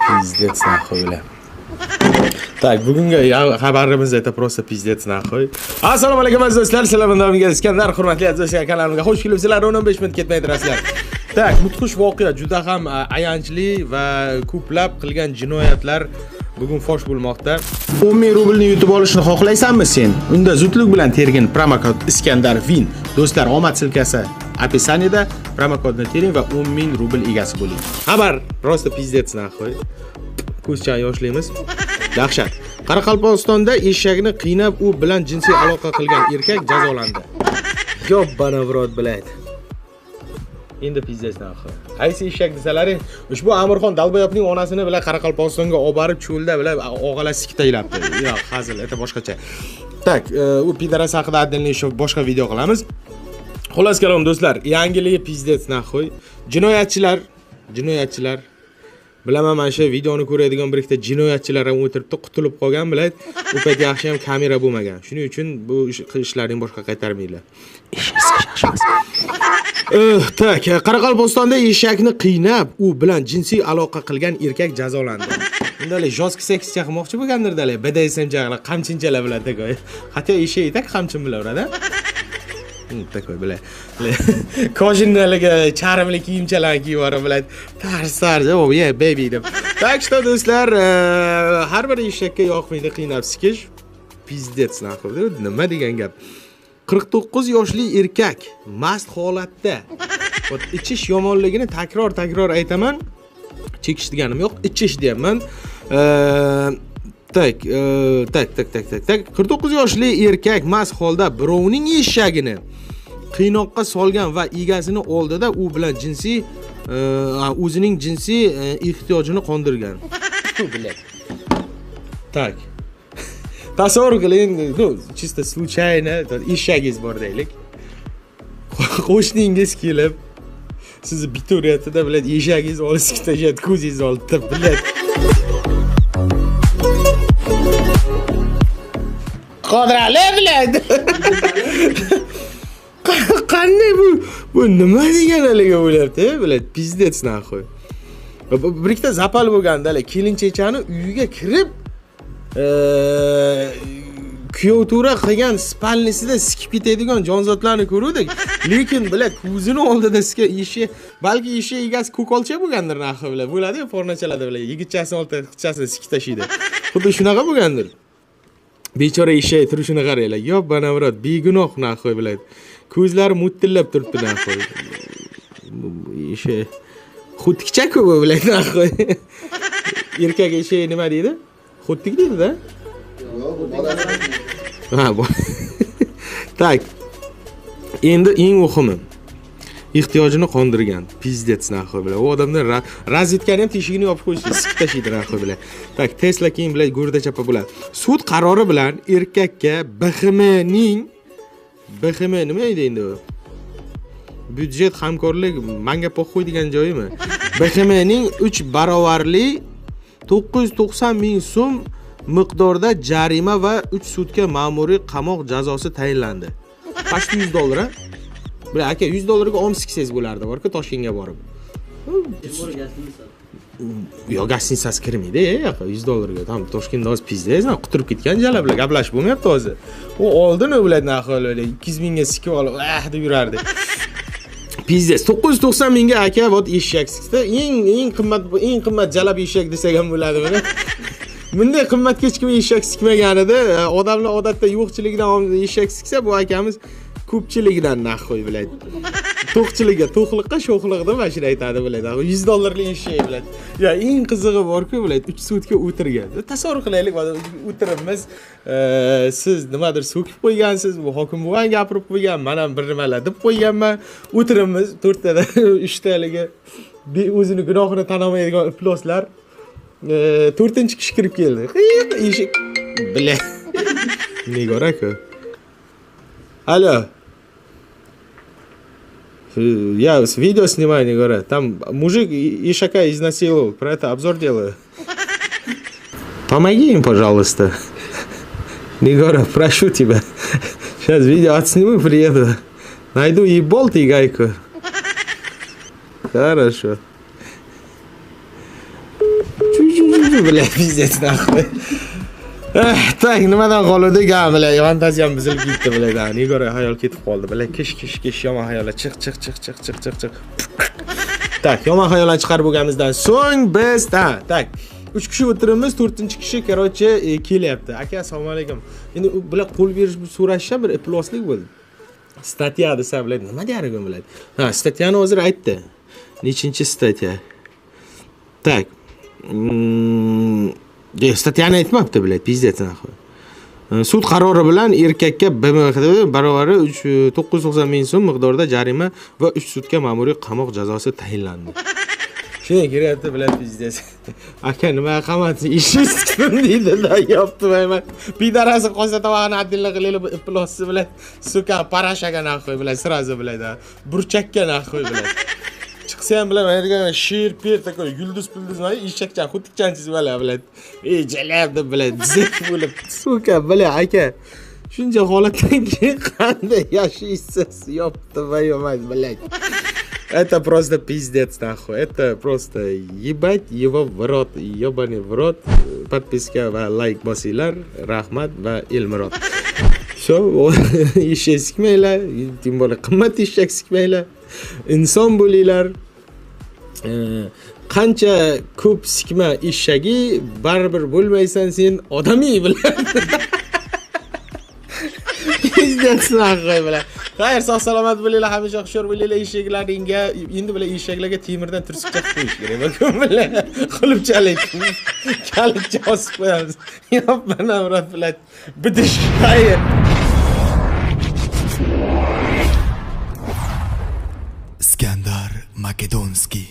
Пиздец нахуй, бля. Так, bugungi xabarimiz это просто пиздец нахуй. Assalomu alaykum, aziz do'stlar, sizlar bilan doimgi Iskandar, hurmatli aziz do'stlar, kanalimga xush kelibsizlar. 15 minut ketmay turasizlar. Так, mudhish voqea, juda ham ayanchli va ko'plab qilgan jinoyatlar bugun fosh bo'lmoqda. 10 ming rublni yutib olishni xohlaysanmi sen? Unda zudlik bilan tergin promokod Iskandar Win. Do'stlar, omad ссылка si описание da, promokodni tering va 10 ming rubl egasi bo'ling. Xabar просто пиздец нахуй. Ko'zchan yoshlaymiz. Dahshat. Qoraqalpog'istonda eshakni qiynab, u bilan jinsiy aloqa qilgan erkak jazolandi. Ёбана в рот, блядь. Endi пиздец нахуй. Qaysi eshak desalaring, ushbu Amirxon долбоёб ning onasini bilan Qoraqalpog'istonga olib borib, cho'lda bilan og'alar siktaylabdi. Yo'q, hazil, это boshqacha. Так, u пидарас haqida отдельно еще boshqa video qilamiz. Xullas kalom, do'stlar, yangiligi пиздец нахуй. Jinoyatchilar, jinoyatchilar. Bilaman, mana shu videoni ko'radigan bir ikkita jinoyatchilar ham o'tiribdi, qutulib qolgan, biladi. U payt yaxshi ham kamera bo'lmagan. Shuning uchun bu ishlaring boshqa qaytarmanglar. Ishingiz yaxshi emas. Так, Qoraqalpog'istonda eshakni qiynab, u bilan jinsiy aloqa qilgan erkak jazolandi. Undalik жесткий seks qilmoqchi bo'lgandir dale, BDSM chaqlar, qamchinchalar bilan такой. Хотя eshak и так qamchin bilan uradi. Такой, бля. Кожаный charmli kiyimchalarni kiyib yuborib, блядь. Tars tars, oh yeah, baby deb. Так что, do'stlar, har bir eshakka yoqmaydi qiynab sikish. Пиздец нахуй. Nima degan gap? 49 yoshli erkak mast holatda. Вот ichish yomonligini takror takror aytaman. Chekish deganim yo'q, ichish deyapman. Так, так, так, так, так, так. 49 yoshli erkak mast holda birovning eshagini qiynoqqa solgan va egasini oldida u bilan jinsiy o'zining jinsiy ehtiyojini qondirgan. Фу, блядь. Так. Tasavvur qiling, ну, чисто случайно eshagingiz bor deylik. Qo'shningiz kelib sizni bitta uryapti-da, блядь, eshagingiz olib sikib tashlayapti ko'zingiz oldida, блядь. Qodirali, блядь. Qanday bu? Bu nima degan haligi bo'lyapti, блядь, пиздец нахуй. Bir ikkita запал bo'lganda, hali kelinchakchani uyiga kirib, kuyov to'ra qilgan спальни sida sikib ketadigan jonzotlarni ko'ruvdik. Lekin, блядь, ko'zini oldida sika eshak, balki eshak egasi ko'kolcha bo'lgandir нахуй, блядь. Bo'ladi-yu, pornochalarda, блядь, yigitchasini oldida qizchasini sikib tashlaydi. Xuddi shunaqa bo'lgandir. Bechora eshak turishini qaranglar. Ёбана в рот, begunoh нахуй, блядь. Ko'zlari mo'tillab turibdi нахуй. Eshak xudtikcha-ku bu, блядь, нахуй. Erkak eshak nima deydi? Xudtik deydi-da. Yo'q, bu bolasi. Ha, bu. Так. Endi eng muhimi, ehtiyojini qondirgan. Пиздец нахуй, блядь. U odamlar razvedkani ham teshigini yopib qo'yishdi, sikib tashlaydi нахуй, блядь. Так, Tesla keyin, блядь, go'rda chapa bo'ladi. Sud qarori bilan erkakka BXMning, BXM nima edi endi u? Byudjet hamkorlik manga похуй degan joyimi? BXMning 3 barobarli 990 ming so'm miqdorda jarima va 3 sutka ma'muriy qamoq jazosi tayinlandi. Почти 100 dollar, a? Бля, aka, 100 dollarga om siksangiz bo'lardi, borku Toshkentga borib. Yo, гостиница si kirmaydi, yo'q, 100 dollarga. Там Toshkentda hozir пиздец, quturib ketgan jalab bilan gaplashib bo'lmayapti hozir. U oldin u bilan нахуй 200 mingga sikib olib, ah deb yurardi. Пиздец, 990 mingga, aka, вот eshak siksa, eng eng qimmat, eng qimmat jalab eshak desak ham bo'ladi buni. Bunday qimmatga hech kim eshak sikmagan edi. Odamlar odatda yo'qchilikdan eshak siksa, bu akamiz ko'pchilikdan нахуй, блядь. To'qchiligiga, to'qliqqa sho'xliqda mana shuni aytadi, блядь. 100 dollarlik eshak, блядь. Ya eng qizig'i bor-ku, блядь, 3 sutka o'tirgan. Tasavvur qilaylik, mana o'tiribmiz. Siz nimadir so'kib qo'ygansiz, bu hokim buvan gapirib qo'ygan, men ham bir nimalar deb qo'yganman. O'tiribmiz to'rttada, uchtaligi o'zini gunohini tan olmaydigan ifloslar. To'rtinchi kishi kirib keldi. Qiyiq eshik. Бля. Nigora-ku. Алло. Я видео снимаю, Нигора. Там мужик ишака изнасиловал. Про это обзор делаю. Помоги им, пожалуйста. Нигора, прошу тебя. Сейчас видео отсниму, приеду. Найду и болт, и гайку. Хорошо. Бля, пиздец, нахуй. Так, nimadan qoldik? Ha, бля, fantaziyam buzilib ketdi, бля, да. Nigora xayol ketib qoldi, бля. Kish, kish, kish, yomon xayollar. Chiq, chiq, chiq, chiq, chiq, chiq, chiq. Так, yomon xayollarni chiqarib bo'lganimizdan so'ng biz, ha, так, 3 kishi o'tiribmiz, 4-kishi, короче, kelyapti. Aka, assalomu alaykum. Endi u bular qo'l berish so'rashish ham bir ifloslik bo'ldi. Статья desa, блядь, nima deyar ekan, блядь? Ha, статья ni hozir aytdi. Nechinchi статья? Так. Статья ni aytmabdi, блядь, пиздец, нахуй. Sud qarori bilan erkakka BMX barobar 990 ming so'm miqdorida jarima va 3 sutka ma'muriy qamoq jazosi tayinlandi. Shunday kiryapti, блядь, пиздец. Aka, nima qamatsi? Eshik sikdim deydi, да, yopdi mayman. Пидарасы qolsa tomog'ini отдельно qilaylik, bu iflosni, блядь, сука, параша ga нахуй, блядь, сразу, блядь, да. Burchakka нахуй, блядь. Chiqsa ham bilan aytgan shir pir такой yulduz pulduz nima eshakchan xutikchansiz bola, блядь. Ey, jalab deb, блядь, zek bo'lib, сука, бля, aka. Shuncha holatdan keyin qanday yashaysiz? Ёб твою мать, блядь. Это просто пиздец, нахуй. Это просто ебать его в рот, ебаный в рот. Подписка va layk bosinglar. Rahmat va Elmurod. Всё, eshak sikmanglar, тем более qimmat eshak sikmanglar. Inson bo'linglar. Qancha ko'p sikma eshagi, baribir bo'lmaysan sen odamiy bilan. Пиздец, нахуй, bilan. Xayr, sog' salomat bo'linglar, hamisha hushyor bo'linglar eshaklaringga. Endi bilan eshaklarga temirdan tursiqcha qilib qo'yish kerak. Bugun bilan qulupchalik kalitcha osib qo'yamiz. Yopma, блядь. Bidish, xayr. Iskandar Makedonskiy.